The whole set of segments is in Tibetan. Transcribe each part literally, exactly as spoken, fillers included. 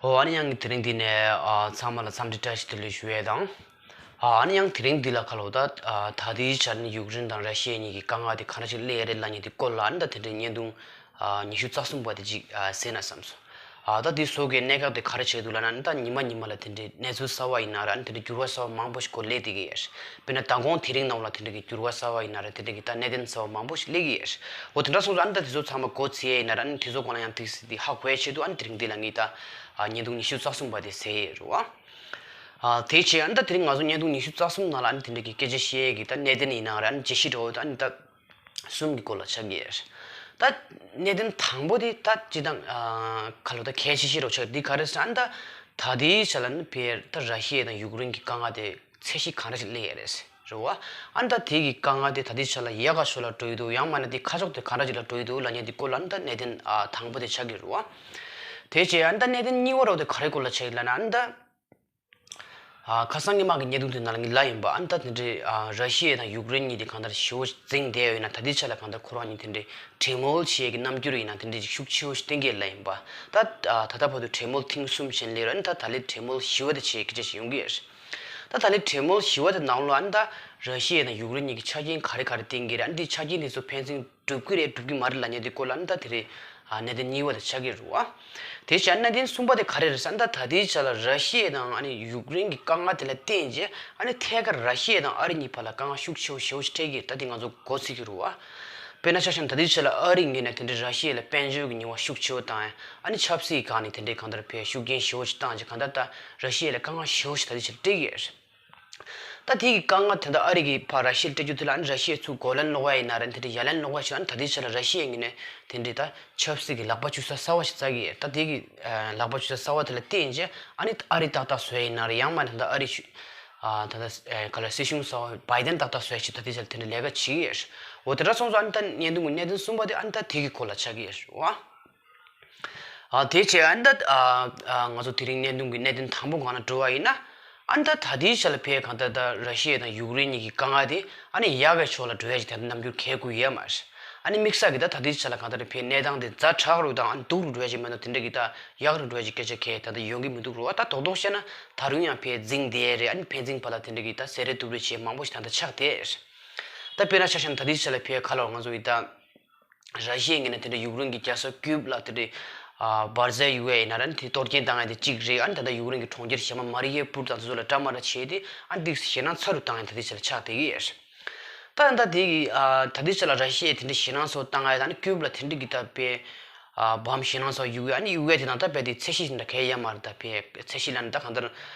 ཨོ། ཨ་ནི་ཡང་དེ་རིང་འདི་ནས་ཨ་ཚང་མ་ལ་འཚམས་འདྲི་བཀྲ་ཤིས་བདེ་ལེགས་ཞུ་ཡས་དང་། ཨ་ཨ་ནི་ཡང་དེ་རིང་འདི་ལ་ཁ་ལོ་ད་ཨ་ད་ལྟའི་ཆར་ནི་ཡུཀ་རེན་དང་ར་ཤི་ཡ་གཉིས་ཀྱི་དཀའ་ངལ་དེ་ག་འདྲ་ཞིག་སླེབས་ཡས་རེད་ལབ་མཁན་དེ་སྐོར་ལ་ཨ་ནི་ད་དེ་འདྲའི་བརྙན་ཐུང་ཨ་ཉི་ཤུ་རྩ་གསུམ་པ་དེ་ཅིག་ཨ་གསན་ན་བསམ་སོང་། ཨ་ད་དེ་སོགས་ཀྱི་གནད་འགག་དེ་ག་རེ་བྱས་འདུག་ལབ་ན་ཨ་ནི་ད་ཉི་མ་ཉི་མ་ལ་དེ་འདྲའི་གནས་ཚུལ་གསར་བ་ཡིན་ན་ར་ཨ་ནི་དེ་འདྲའི་འགྱུར་བ་གསར་བ་མང་པོ་ཞིག་གོ་སླེབས་བསྡད་ཀྱི་ཡོད། དཔེར་ན་མདང་དགོང་དེ་རིང་ནང་ལ་དེ་འདྲ་གི་འགྱུར་བ་གསར་བ་ཡིན་ན་ར་དེ་འདྲ་གི་ད་གནད་དོན་གསར་བ་མང་པོ་ཞིག་སླེབས་ཀྱི་ཡོད། འོ་དེ་འདྲ་སོང་ཙང་ཨ་ནི་ད་དེ་ཚོ་ཚང་མ་མགོ་ཚོས་ཡས་ཡིན་ན་ར་ཨ་ནི་དེ་ཚོ་སྒང་ལ་ཡང་ཏོག་ཙམ་དེ་ཧ་གོ་ཡས་ཆེད་དུ་ཨ་ནི་དེ་རིང་འདི་ལ་ངས་ད་ཨ་བརྙན་ཐུང་ཉི་ཤུ་རྩ་གསུམ་པ་དེ་གསན་ཡས་རེད་བ། ཨ་དེ་བྱས་ཨ་ནི་ད་དེ་རིང་ང་ཚོ་བརྙན་ཐུང་ཉི་ཤུ་རྩ་གསུམ་ནང་ལ་ཨ་ནི་དེ་འདྲ་གི་སྐད་ཆ་བཤད་ཡས་ཀྱི་ད་གནད་དོན་ཡིན་ན་ར་ཨ་ནི་བརྗོད་གཞི་འདྲ་བོ་ད་ཨ་ནི་ད་གསུམ་གྱི་སྐོར་ལ་ཆགས་ཀྱི་ཡོད། ད་གནད་དོན་དང་པོ་དེ་ད་སྤྱིར་བཏང་ཨ་ག་ལོ་ད་གལ་ཆེ་ཤོས་རོ་ཆགས་འདི་ག་རེ་ཟེར་ན་ད་ད་ལྟའི་ཆ་ལ་ནི་ཕེ་ད་ར་ཤི་ཡ་དང་ཡུཀ་རེན་གྱི་དཀའ་ངལ་དེ་ཚད་གཞི་ག་འདྲ་ཞིག་སླེབས་ཡོད་རེད་རེད་བ། ཨ་ནི་ད་དེ་གི་དཀའ་ངལ་དེ་ད་ལྟའི་ཆ་ལ་ཡག་ག་ཕྱོགས་ལ་འགྲོ་ཡི་འདུག་ཡང་མིན་ན་དེ་ཁ་ཕྱོགས་དེ་ག་འདྲ་ཞིག་ལ་འགྲོ་ཡི་འདུག་ལབ་མཁན་དེ་སྐོར་ལ་ཨ་ནི་ད་གནད་དོན་ཨ་དང་པོ་དེ་ཆགས་ཀྱི་རེད་བ། དེ་བྱས་ཨ་ནི་ད་གནད་དོན་གཉིས་པ་རོ་དེ་ག་རེ་སྐོར་ལ་ཆགས་ཡོད་ལབ་ན་ཨ་ནི་ད། ཨ་ཁ་སང་ཉི་མ་གི་བརྙན་ཐུང་དེ་ནང་ལ་ངས་ལབ་ཡིན་པ་ཨ་ནི་ད་དེ་འདྲའི་ཨ་ར་ཤི་ཡ་དང་ཡུཀ་རེན་གཉིས་དེ་གང་ལྟར་ཞི་བོ་འཛིང་བསྡད་ཡོད་ན་ད་ལྟའི་ཆ་ལ་གང་ལྟར་ཁོ་རང་གཉིས་དེ་འདྲའི་གྲོས་མོལ་བྱེད་ཀྱི་རྣམ་འགྱུར་ཡིན་ན་དེ་འདྲའི་ཤུགས་ཆེ་བོ་ཞིག་བསྟན་གྱི་ལབ་ཡིན་པ། ད་ཨ་ད་ལྟ་བར་དུ་གྲོས་མོལ་ཐེངས་གསུམ་བྱས་ནས་སླེབས་ར་ཨ་ནི་ད་ད་ལོའི་གྲོས་མོལ་བཞི་བ་དེ་བྱེད་ཀྱི་ཅེས་ཡོང་གི་ཡོད། ད་ད་ལོའི་གྲོས་མོལ་བཞི་བ་དེ་ནང་ལོ་ཨ་ནི་ད་ར་ཤི་ཡ་དང་ཡུཀ་རེན་གཉིས་ཀྱི་ཆ་རྐྱེན་ག་རེ་ག་རེ་བསྟན་གྱི་རེད་ཨ་ནི་དེ་ཆ་རྐྱེན་དེ་ཚོ་ཕན་ཚུན་འགྲུབ་ཀྱི་རེད་འགྲུབ་ཀྱི་མ་རེད་ལབ་མཁན་དེ་སྐོར་ལ་ཨ་ནི་ད་དེ་རེད། ཨ་གནད་དོན་གཉིས་པ་དེ་ཆགས་ཀྱི་རེད་བ། དེ་བྱས་ཨ་ནི་གནད་དོན་གསུམ་པ་དེ་ག་རེ་རེད་ཟེར་ན་ད་ད་ལྟའི་ཆ་ལ་ར་ཤི་ཡ་དང་ཨ་ནི་ཡུཀ་རེན་གྱི་དཀའ་ངལ་དེ་ལ་བརྟེན་རྗེས་ཨ་ནི་ཐད་ཀར་ར་ཤི་ཡ་དང་ཨ་རི་གཉིས་བར་ལ་དཀའ་ངལ་ཤུགས་ཆེ་བོ་ཞེ་བོ་ཞིག་འཕྲད་ཀྱི་རེད་ད་དེ་ང་ཚོ་མགོ་ཚོས་ཀྱི་རེད་བ། དཔེར་ན་ཆ་བཞག་ན་ད་ལྟའི་ཆ་ལ་ཨ་རི་ངོས་ནས་དེ་འདྲའི་ར་ཤི་ཡ་ལ་དཔལ་འབྱོར་གྱི་ཉེས་པ་ཤུགས་ཆེ་བོ་བཏང་ཡ་ཨ་ནི་ཆབ་སྲིད་སྒང་ནས་དེ་འདྲའི་གང་ལྟར་ཕའི་ཤུགས་རྐྱེན་ཞེ་བོ་ཞིག་བཏང་རྗེས་གང་ལྟར་ད་ར་ཤི་ཡ་ལ་དཀའ་ངལ་ཞེ་བོ་ཞིག་ད་ལྟའི་ཆ་ལ་འཕྲད་ཀྱི་ཡོད་རེད། ད་དེ་གི་དཀའ་ངལ་དེ་འདྲ་ཨ་རི་གི་ཕར་ར་ཤི་ཡར་སྤྲད་རྒྱུ་དེ་ལ་ཨ་ནི་ར་ཤི་ཡས་ཚུར་གོ་ལན་སློག་ཡ་ཡིན་ན་རེད་དེ་འདྲ་ཡ་ལན་སློག་ཡ་ཞིག་ཨ་ནི་ད་ལྟའི་ཆ་ལ་ར་ཤི་ཡའི་ངོས་ནས་དེ་འདྲའི་ད་ཆབ་སྲིད་ཀྱི་ལག་པ་འཆུ་ས་གསར་བ་ཞིག་བཙལ་གི་ཡོད་ད་དེ་གི་ལག་པ་འཆུ་ས་གསར་བ་དེ་ལ་བརྟེན་རྗེས་ཨ་ནི་ཨ་རི་ཏག་ཏག་བཟོ་ཡ་ཡིན་ན་རེད་ཡང་མིན་ན་ད་ཨ་རི་ཞུ་ད་ལྟ་ག་ལ་སྲིད་གཞུང་གསར་བ་བའི་ཏན་ཏག་ཏག་བཟོ་ཡ་ཞིག་ད་ལྟའི་ཆ་ལ་དེ་འདྲའི་ལས་ཀ་བྱེད་ཀྱི་ཡོད་འོ་དེ་འདྲ་སོང་ཙང་ཨ་ནི་ད་བརྙན་ཐུང་གི་གནད་དོན་གསུམ་པ་དེ་ཨ་ནི་ད་དེ་གི་སྐོར་ལ་ཆགས་ཀྱི་ཡོད་རེད་བ། ཨ་དེ་བྱས་ཨ་ནི་ད་ཨ་ཨ་ང་ཚོ་དེ་རིང་བརྙན་ཐུང་གི་གནད་དོན་དང་པོ་སྒང་ལ་འགྲོ་བ་ཡིན་ན། ཨ་ནི་ད་ད་ལྟའི་ཆ་ལ་ཕའི་གང་ལྟར་ད་ར་ཤི་ཡ་དང་ཡུཀ་རེན་གཉིས་ཀྱི་དཀའ་ངལ་དེ་ཨ་ནི་ཡག་གི་ཕྱོགས་ལ་འགྲོ་ཡ་ཅིག་ད་ལྟ་རྣམ་འགྱུར་གས་དགོས་ཡོད་མ་རེད། ཨ་ནི་དམིགས་བསལ་གྱི་ད་ད་ལྟའི་ཆ་ལ་གང་ལྟར་ཕའི་གནས་སྟངས་དེ་ཛ་དྲག་རུ་དང་ཨ་ནི་སྡུག་རུ་འགྲོ་ཡ་ཅིག་མེད་ན་དེ་འདྲ་གི་ད་ཡག་རུ་འགྲོ་ཡ་ཅིག་སྐད་ཆ་གས་ད་ལྟ་ཡོང་གི་མི་འདུག་རུ་བ་ད་རྡོག་རྡོག་བཤད་ན་ད་རུང་ཡང་ཕའི་འཛིང་བསྡད་ཡ་རེད་ཨ་ནི་ཕན་ཚུན་བར་ལ་དེ་འདྲ་གི་ད་ཟེར་རེ་དུབ་རེ་བྱེད་མང་པོ་ཞིག་ད་ལྟ་ཆགས་བསྡད་ཡ་རེད། ད་དཔེར་ན་ཆ་བཞག་ན་ད་ལྟའི་ཆ་ལ་ཕའི་ཁ་ལོ་ང་ཚོ་ཡི་ད། ར་ཤི་ཡའི་ངོས་ནས་དེ་འདྲ་ཡུཀ་རེན་གྱི་རྒྱལ་ས་ཀིབ་ལ་དེ་འདྲའི་ཨ་འབར་རྫས་གཡུག་ཡས་ཡིན་ན་ར་ནི་དེ་གཏོར་སྐྱོན་བཏང་ཡས་དེ་གཅིག་རེད་ཨ་ནི་ད་ལྟ་ཡུཀ་རེན་གྱི་གྲོང་ཁྱེར་གཞན་པ་མ་རི་ཡའི་པུར་དང་དེ་ཚོ་ལ་འདྲ་མ་འདྲ་བྱས་ཏེ་ཨ་ནི་དེ་ཞེད་སྣང་ཚ་རུ་བཏང་ཡས་ད་ལྟའི་ཆ་ལ་ཆགས་བསྡད་ཀྱི་ཡོད་རེད། ད་ད་ལྟ་དེ་གི་ཨ་ད་ལྟའི་ཆ་ལ་ར་ཤི་ཡས་དེ་འདྲའི་ཞེད་སྣང་ཚ་བོ་བཏང་ཡས་ད་ནི་ཀིབ་ལ་དེ་འདྲའི་གི་ད་དཔེ་ཨ་བམ་ཞེད་སྣང་ཚ་བོ་གཡུག་ཡས་ཨ་ནི་གཡུག་ཡས་དེ་ནང་ད་དཔེ་དེ་ཚད་གཞི་ཞིག་འདྲ་གས་ཡས་མ་རེད་ད་དཔེ་ཚད་གཞི་ལ་ནི་ད་གང་ལྟར།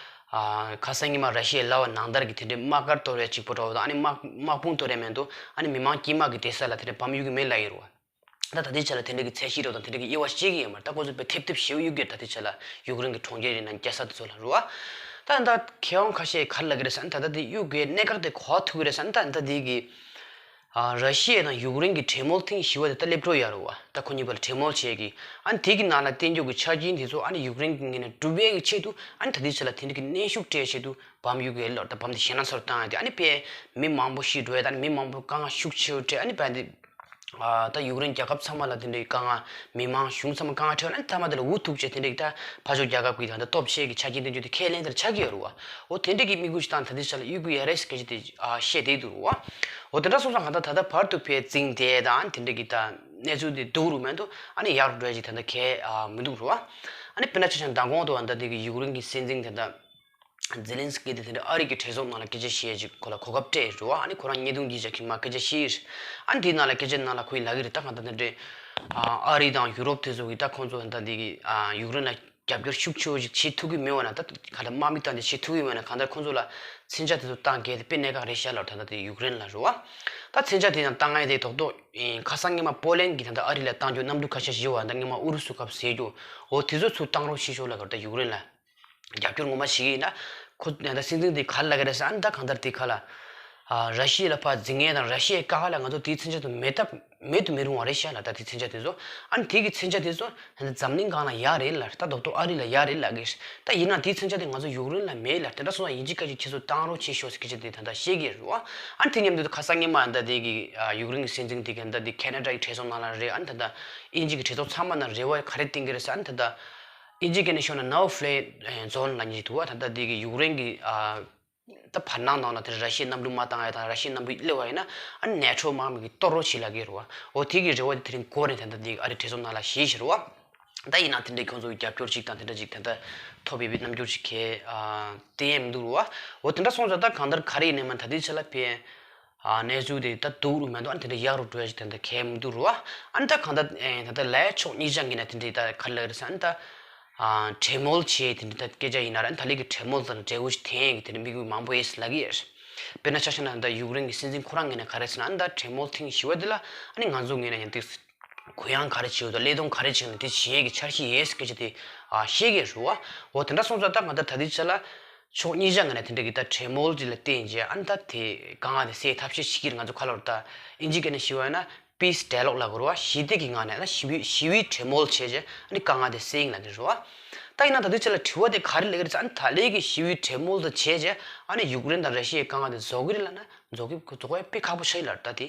ཨ་ཁ་སང་ཉི་མ་ར་ཤི་ཡས་ལབ་པ་ནང་ལྟར་གྱི་དེ་འདྲའི་དམག་སྒར་གཏོར་ཡས་གཅིག་པོ་འདྲ་བོ་དང་ཨ་ནི་དམག་དམག་དཔུང་གཏོར་ཡས་མེད་འདུག་ཨ་ནི་མི་མང་དཀྱུས་མ་གི་བསྡད་ས་ལ་དེ་འདྲའི་བམ་གཡུག་གི་མེད་ལབ་ཡོད་རེད་བ། ད་ད་ལྟའི་ཆ་ལ་དེ་འདྲའི་གི་ཚད་གཞི་འདྲ་བོ་དང་དེ་འདྲའི་གི་དབྱེ་བ་ཕྱེ་གི་ཡོད་མ་རེད་ད་ཁོ་ཚོ་དཔེ་ཐེབས་ཐེབས་ཞེ་པོ་གཡུག་གི་རེད་ད་ལྟའི་ཆ་ལ་ཡུཀ་རེན་གྱི་གྲོང་ཁྱེར་ཡིན་ན་རྒྱལ་ས་དེ་ཚོ་ལ་རེད་བ། ད་ད་མཁས་དབང་ཁ་ཤས་ག་རེ་ལབ་ཀྱི་རེད་ཟེར་ན་ད་ལྟ་དེ་གཡུག་གི་གནད་འགག་དེ་ག་པར་ཐུག་གི་རེད་ཟེར་ན་ད་ད་དེ་གི་ཨ་ར་ཤི་ཡ་དང་ཡུཀ་རེན་གྱི་གྲོས་མོལ་ཐེངས་བཞི་པ་དེ་ད་སླེབས་འགྲོ་ཡ་རེད་བ། ད་ཁོ་གཉིས་བར་གྲོས་མོལ་བྱེད་ཀྱི། ཨ་ནི་དེ་གི་ནང་ལ་བསྟན་འཇོག་གི་ཆ་རྐྱེན་དེ་ཚོ་ཨ་ནི་ཡུཀ་རེན་གྱི་ངོས་ནས་སྒྲུབ་ཡས་ཀྱི་ཆེད་དུ་ཨ་ནི་ད་ལྟའི་ཆ་ལ་དེ་འདྲ་གི་གནོན་ཤུགས་སྤྲད་ཆེད་དུ་བམ་གཡུག་གི་ལོར་ད་བམ་དེ་ཞེད་སྣང་ཚ་རུ་བཏང་ཡ་དེ་ཨ་ནི་ཕའི་མི་མང་པོ་ཤི་འགྲོ་ཡ་ད་ཨ་ནི་མི་མང་པོ་དཀའ་ངལ་ཤུགས་ཆེ་རུ་སྤྲད་ཨ་ནི་ཕན་དེ། ཨ་ད་ཡུཀ་རེན་རྒྱལ་ཁབ་ཚང་མ་ལ་དེ་འདྲའི་དཀའ་ངལ་མི་མང་གཞུང་ཚང་མ་དཀའ་ངལ་འཕྲད་ཨ་ནི་མཐའ་མ་དེ་ལ་འུ་ཐུག་བྱས་དེ་འདྲའི་ད་ཕར་ཕྱོགས་རྒྱལ་ཁབ་ཀྱི་ད་ལྟ་སྟོབས་ཆེ་གི་ཆ་རྐྱེན་དེ་འདྲ་དེ་ཁས་ལེན་དེར་ཆགས་ཀྱི་ཡོད་རེད་བ། འོ་དེ་འདྲ་གི་དམིགས་ཡུལ་ཞིག་བཏང་ད་ལྟའི་ཆ་ལ་གཡུག་གི་ཡོད་རེད་ཟེར་སྐད་ཆ་དེ་ཨ་བཤད་བསྡད་འདུག་རུ་བ། འོ་དེ་འདྲ་སོང་ཙང་གང་ལྟར་ད་ལྟ་བར་དུ་ཕའི་འཛིང་བསྡད་དང་དེ་འདྲ་གི་ད་གནས་ཚུལ་དེ་སྡུག་རུ་མེད་འདུག་ཨ་ནི་ཡག་རུ་འགྲོ་ཡ་ཅིག་ད་ལྟ་གས་ཨ་མི་འདུག་རུ་བ། ཨ་ནི་དཔེར་ན་ཆ་བཞག་ན་མདང་དགོང་དུ་ད་ལྟ་དེ་གི་ཡུཀ་རེན་གྱི་སྲིད་འཛིན་དེ་ད་ཛེ་ལན་སི་ཀི་དེ་དེ་འདྲ་ཨ་རི་གི་གྲོས་ཚོགས་ནང་ལ་སྐད་ཆ་བཤད་ཡ་ཅིག་ཁོ་ལ་གོ་སྐབས་སྤྲད་རུ་བ། ཨ་ནི་ཁོ་རང་བརྙན་ཐུང་གི་ཅིག་མ་སྐད་ཆ་བཤད། ཨ་ནི་དེའི་ནང་ལ་སྐད་ཆ་ནང་ལ་ཁོས་ལབ་ཀྱི་རེད་ད་གང་ལྟར་དེ་འདྲའི་ཨ་རི་དང་ཡུ་རོབ་དེ་ཚོ་གི་ད་ཁོང་ཚོ་ད་འདི་གི་ཨ་ཡུཀ་རེན་ལ་རྒྱབ་སྐྱོར་ཤུགས་ཆེ་བོ་ཞིག་བྱེད་ཐུབ་ཀྱི་མེད་པ་ན་ད་ག་ལ་དམག་མི་བཏང་སྟེ་བྱེད་ཐུབ་ཀྱི་མེད་ན་གང་ལྟར་ཁོང་ཚོ་ལ་མཚོན་ཆ་དེ་ཚོ་བཏང་གལ་ཏེ་དཔེ་གནད་འགག་རེད་ཤག་ལབ་ད་ལྟ་དེ་ཡུཀ་རེན་ལ་རེད་བ། ད་མཚོན་ཆ་དེ་ཡང་བཏང་ཡས་དེ་རྡོག་རྡོག་ཡིན་ཁ་སང་སྔོན་མ་པོ་ལན་གྱིས་ད་ལྟ་ཨ་རི་ལ་བཏང་རྒྱུ་གནམ་གྲུ་ཁ་ཤས་བཞི་བ་ད་སྔོན་མ་ཨུ་རུ་སུ་སྐབས་ཟེར་རྒྱུ་འོ་དེ་ཚོ་ཚུར་བཏང་རོགས་བྱེད་ཤོག་ལབ་ད་ལྟ་ཡུཀ་རེན་ལ་རྒྱབ་སྐྱོར་ངོ་མ་བྱེད་ཀྱི་ཡིན་ན་ཁོ་ད་ལྟ་སྲིད་འཛིན་དེ་ག་ལ་ལབ་ཀྱི་རེད་ཟེར་ཨ་ནི་ད་གང་ལྟར་དེ་ག་ལ། ཨ་ར་ཤི་ཡ་ལ་ཕར་འཛིང་ཡས་དང་ར་ཤི་ཡའི་ཀ་ཁ་ལ་ང་ཚོ་དེའི་མཚོན་ཆ་དེ་མེད་ཐབས་མེད་དུ་མི་རུང་བ་རེད་ཤག་ལ་ད་དེའི་མཚོན་ཆ་དེ་ཚོ་ཨ་ནི་དེ་གི་མཚོན་ཆ་དེ་ཚོ་འཛམ་གླིང་སྒང་ལ་ཡག་རེད་ལ་ད་རྡོག་རྡོག་ཨ་རི་ལ་ཡག་རེད་ལབ་ཀྱི་རེད། ད་ཡིན་ན་དེའི་མཚོན་ཆ་དེ་ང་ཚོ་ཡུཀ་རེན་ལ་མེད་ལ་དེ་འདྲ་སོང་ཙང་ཡིན་གཅིག་མིན་གཅིག་ཁྱེད་ཚོ་བཏང་རོགས་བྱེད་ཤོག་ཟེར་སྐད་ཆ་དེ་ད་ལྟ་བཤད་ཀྱི་རེད་བ། ཨ་ནི་དེ་མཉམ་དུ་ཁ་སང་སྔོན་མ་ད་དེ་གི་ཡུཀ་རེན་གི་སྲིད་འཛིན་དེ་གི་ད་དེ་ཁེ་ན་ཌ་གི་གྲོས་ཚོགས་ནང་ལ་རེད་ཨ་ནི་ད་ལྟ་དབྱིན་ཇི་གི་གྲོས་ཚོགས་ཚང་མ་ནང་རེ་བ་ག་རེ་བཏིང་གི་རེད་ཟེར་ཨ་ནི་ད་ལྟ། ཨིན་ཇི་སྐད་ནས་ཤོད་ན་No Fly Zone ལབ་མཁན་ཅིག་འདུག་བ། ད་ལྟ་དེ་གི་ཡུཀ་རེན་གྱི་ཨ་ད་བར་སྣང་ནང་ལ་དེར་ར་ཤི་ཡའི་གནམ་གྲུ་མ་བཏང་ཡ་དང་ར་ཤི་ཡའི་གནམ་གྲུ་སླེབས་པ་ཡིན་ན་ཨ་ནི་ནེ་ཊོ་དམག་མི་གིས་གཏོར་རོགས་བྱེད་ལབ་ཀྱི་རེད་བ། འོ་དེ་གི་རེ་བ་དེ་དེ་རིང་འགོར་ནས་ད་ལྟ་དེ་ཨ་རི་གྲོས་ཚོགས་ནང་ལ་བཞེས་ཤག་རེད་བ། ད་ཡིན་ན་དེ་འདྲའི་ཁོང་ཚོ་གི་རྒྱབ་སྐྱོར་ཅིག་དང་དེ་འདྲ་ཅིག་ད་ལྟ་ཐོབ་ཡོད་པའི་རྣམ་འགྱུར་ཅིག་གས་ཨ་བསྟན་ཡས་མི་འདུག་རེད་བ། འོ་དེ་འདྲ་སོང་ཙང་ད་གང་ལྟར་ག་རེ་ཡིན་ནའི་མ་ད་ལྟའི་ཆ་ལ་ཕན། ཨ་གནས་ཚུལ་དེ་ད་སྡུག་རུ་མ་གཏོགས་ཨ་ནི་དེ་འདྲ་ཡག་རུ་འགྲོ་ཡ་ཞིག་དེ་འདྲ་གང་ཡང་མི་འདུག་རེད་བ། ཨ་ནི་ད་གང་ལྟར་ཨེ་ད་ལྟ་ལའི་ཕྱོགས་གཉིས་ཆ་གི་ནས་དེ་འདྲའི་ད་ག་རེ་ལབ་རེད་ཟེར་ན་ཨ་ནི་ད་ཨ་གྲོས་མོལ་བྱས་དེ་འདྲའི་ད་སྐད་ཆ་ཡིན་ན་ར་ཨ་ནི་ད་ལས་ཀྱི་གྲོས་མོལ་དང་འབྲས་བུ་ཞིག་འཐེན་ཡ་གི་དེ་འདྲ་དམིགས་ཡུལ་མང་པོ་ཡོད་ལབ་ཀྱི་ཡོད། དཔེར་ན་ཆ་བཞག་ན་ད་ཡུཀ་རེན་གྱི་སྲིད་འཛིན་ཁོ་རང་ངོས་ནས་ག་རེ་ཟེར་ན་ཨ་ནི་ད་གྲོས་མོལ་ཐེངས་བཞི་པ་དེ་ལ་ཨ་ནི་ང་ཚོ་ངོས་ནས་ཡང་ཏིག་གུ་ཡངས་ག་རེ་བྱེད་དགོས་དང་བློས་གཏོང་ག་རེ་བྱེད་དགོས་དེ་བྱེད་ཡས་ཀྱི་འཆར་གཞི་ཡོད་སྐད་ཆ་དེ་ཨ་བཤད་ཀྱི་རེད་བ། འོ་དེ་འདྲ་སོང་ཙང་ད་ང་ད་ད་ལྟའི་ཆ་ལ་ཕྱོགས་གཉིས་ཆ་ངོས་ནས་དེ་འདྲ་གི་ད་གྲོས་མོལ་ཅིག་ལ་བརྟེན་རྗེས་ཨ་ནི་ད་དེ་དཀའ་ངལ་དེ་སེལ་ཐབས་ཤེས་བྱེད་ཀྱི་རེད། ང་ཚོ་ཁ་ལོར་ད་ཨིན་ཇི་སྐད་ནས་ཞུ་བ་ཡིན་ན་peace dialogue ལབ་དགོས་རེད་བ། ཞི་བདེ་གི་ངང་ནས་ད་ཞི་བའི་ཞི་བའི་གྲོས་མོལ་བྱས་རྗེས་ཨ་ནི་དཀའ་ངལ་དེ་སེལ་ཡིན་ལབ་ཀྱི་རེད་བ། ད་ཡིན་ན་ད་ལྟའི་ཆ་ལ་དྲི་བ་དེ་ག་རེ་སླེབས་ཀྱི་རེད་ཟེར་ཨ་ནི་ད་ལས་ཀྱི་ཞི་བའི་གྲོས་མོལ་དེ་བྱས་རྗེས་ཨ་ནི་ཡུཀ་རེན་དང་ར་ཤི་ཡའི་དཀའ་ངལ་དེ་རྫོགས་ཀྱི་རེད་ལབ་ན། རྫོགས་ཀྱི་རྫོགས་པ་དཔེ་ཁག་པོ་ཆགས་ཡིན་ལབ་རེད། ད་དེ་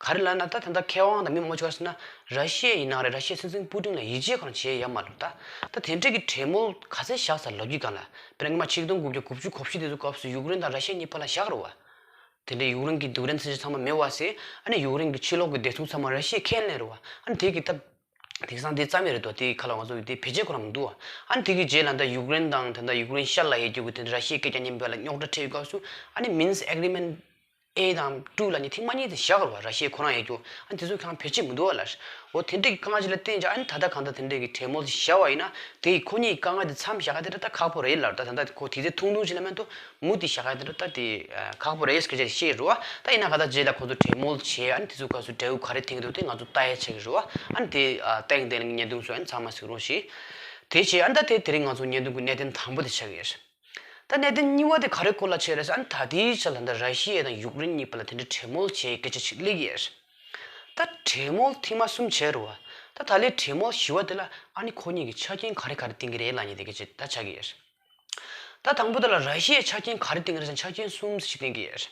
ག་རེ་ལབ་ན་ད་ད་ལྟ་མཁས་དབང་དང་མི་མང་པོ་ཅིག་ག་རེ་ཟེར་ན་ར་ཤི་ཡ་ཡིན་ན་རེད། ར་ཤི་ཡའི་སྲིད་འཛིན་པུ་ཏིན་ལ་ཡིད་ཆེས་ཁོ་རང་བྱེད་ཡ་ཡོད་མ་རེད། ད་ད་དེ་འདྲ་གི་གྲོས་མོལ་ག་ཚད་བཞག་ས་ལབ་ཀྱི་གང་ལ། དཔེར་ན་སྔོན་མ་ཆིག་སྟོང་དགུ་བརྒྱ་དགུ་བཅུ་གོ་བཞི་དེ་ཚོ་སྐབས་སུ་ཡུཀ་རེན་དང་ར་ཤི་ཡ་གཉིས་བར་ལ་བཞག་རེད་བ། དེ་འདྲའི་ཡུཀ་རེན་གྱི་རྡུལ་ཕྲན་ཚོན་ཆ་ཚང་མ་མེད་པ་བྱས་ཨ་ནི་ཡུཀ་རེན་གྱི་ཕྱི་ལོགས་ཀྱི་བདེ་སྲུང་ཚང་མ་ར་ཤི་ཡས་ཁས་ལེན་རེད་བ། ཨ་ནི་དེ་གི་ད་དེང་སང་དེ་རྩ་མེད་རེད་དོ། དེ་ཁ་ལ་ང་ཚོ་གི་དེ་བེད་སྤྱོད་ཁོ་རང་མི་འདུག་བ། ཨ་ནི་དེ་གི་རྗེས་ལ་ད་ཡུཀ་རེན་དང་ད་ད་ཡུཀ་རེན་ཤར་ལ་ཡོད་རྒྱུ་གི་དེ་འདྲ་ར་ཤི་ཡའི་སྐད་རྒྱག་མཁན་བར་ལ་རྙོག་དྲ་འཕྲད་ཡོད་སྐབས་སུ་ཨ་ནི་Minsk Agreement A དང་two ལབ་མཁན་ཐེངས་མ་གཉིས་དེ་བཞག་རེད་བ། ར་ཤི་ཡས་ཁོ་རང་ཡོད་རྒྱུ་ཨ་ནི་དེ་ཚོ་ཁོ་རང་བེད་སྤྱོད་མི་འདུག་བ་ལ། འོ་དེ་འདྲ་གི་དཀའ་ངལ་ཅིག་ལ་བརྟེན་ཀྱང་ཨ་ནི་ད་ལྟ་གང་ལྟར་དེ་འདྲ་གི་གྲོས་མོལ་ཅིག་བཞག་པ་ཡིན་ན་དེ་ཡི་ཁོ་གཉིས་ཀྱི་དཀའ་ངལ་དེ་མཚམས་བཞག་ཡ་དེ་འདྲ་ད་ཁག་པོ་རེད་ལབ། ད་ད་ལྟ་ཁོ་དུས་ཚོད་ཐུང་ཐུང་ཅིག་ལ་མ་གཏོགས་མུ་མཐུད་བཞག་ཡ་དེ་འདྲ་ད་དེ་ཁག་པོ་རེད་སྐད་ཆ་བཤད་རེད་བ། ད་ཡིན་ན་ག་ད་རྗེས་ལ་ཁོ་ཚོ་གྲོས་མོལ་བྱས་ཨ་ནི་དེ་ཚོ་སྐབས་སུ་འབྲས་བུ་ག་རེ་ཐོན་གྱི་འདུག་དེ་ང་ཚོ་ལྟ་ཡ་ཆགས་ཀྱི་རེད་བ། ཨ་ནི་དེ་ཨ་ལྟ་ཡིན་དེ་ལ་བརྙན་ཐུང་བཟོ་ཨ་ནི་ཚང་མ་གཟིགས་རོགས་ཞེས། དེ་བྱས་ཨ་ནི་ད་དེ་དེ་རིང་ང་ཚོ་བརྙན་ཐུང་གི་གནད་དོན་དང་པོ་དེ་ཆགས་ཀྱི་རེད། ད་གནད་དོན་གཉིས་པ་དེ་ག་རེ་སྐོར་ལ་ཆགས་རེད་ཟེར་ཨ་ནི་ད་ལྟའི་ཆ་ལ་ད་ར་ཤི་ཡ་དང་ཡུཀ་རེན་གཉིས་བར་ལ་དེ་འདྲའི་གྲོས་མོལ་བྱས་སྐད་ཆ་ཞིག་སླེབས་ཀྱི་རེད། ད་གྲོས་མོལ་ཐེངས་མ་གསུམ་བྱས་རེད་བ། ད་ད་ལོའི་གྲོས་མོལ་བཞི་པ་དེ་ལ་ཨ་ནི་ཁོ་གཉིས་ཀྱིས་ཆ་རྐྱེན་ག་རེ་ག་རེ་བཏིང་གི་རེད་ལབ་མཁན་དེ་སྐད་ཆ་ད་ཆགས་ཀྱི་ཡོད་རེད། ད་དང་པོ་དེ་ལ་ར་ཤི་ཡས་ཆ་རྐྱེན་ག་རེ་བཏིང་གི་རེད་ཟེར་ན་ཆ་རྐྱེན་གསུམ་ཞིག་བཏིང་གི་ཡོད་རེད།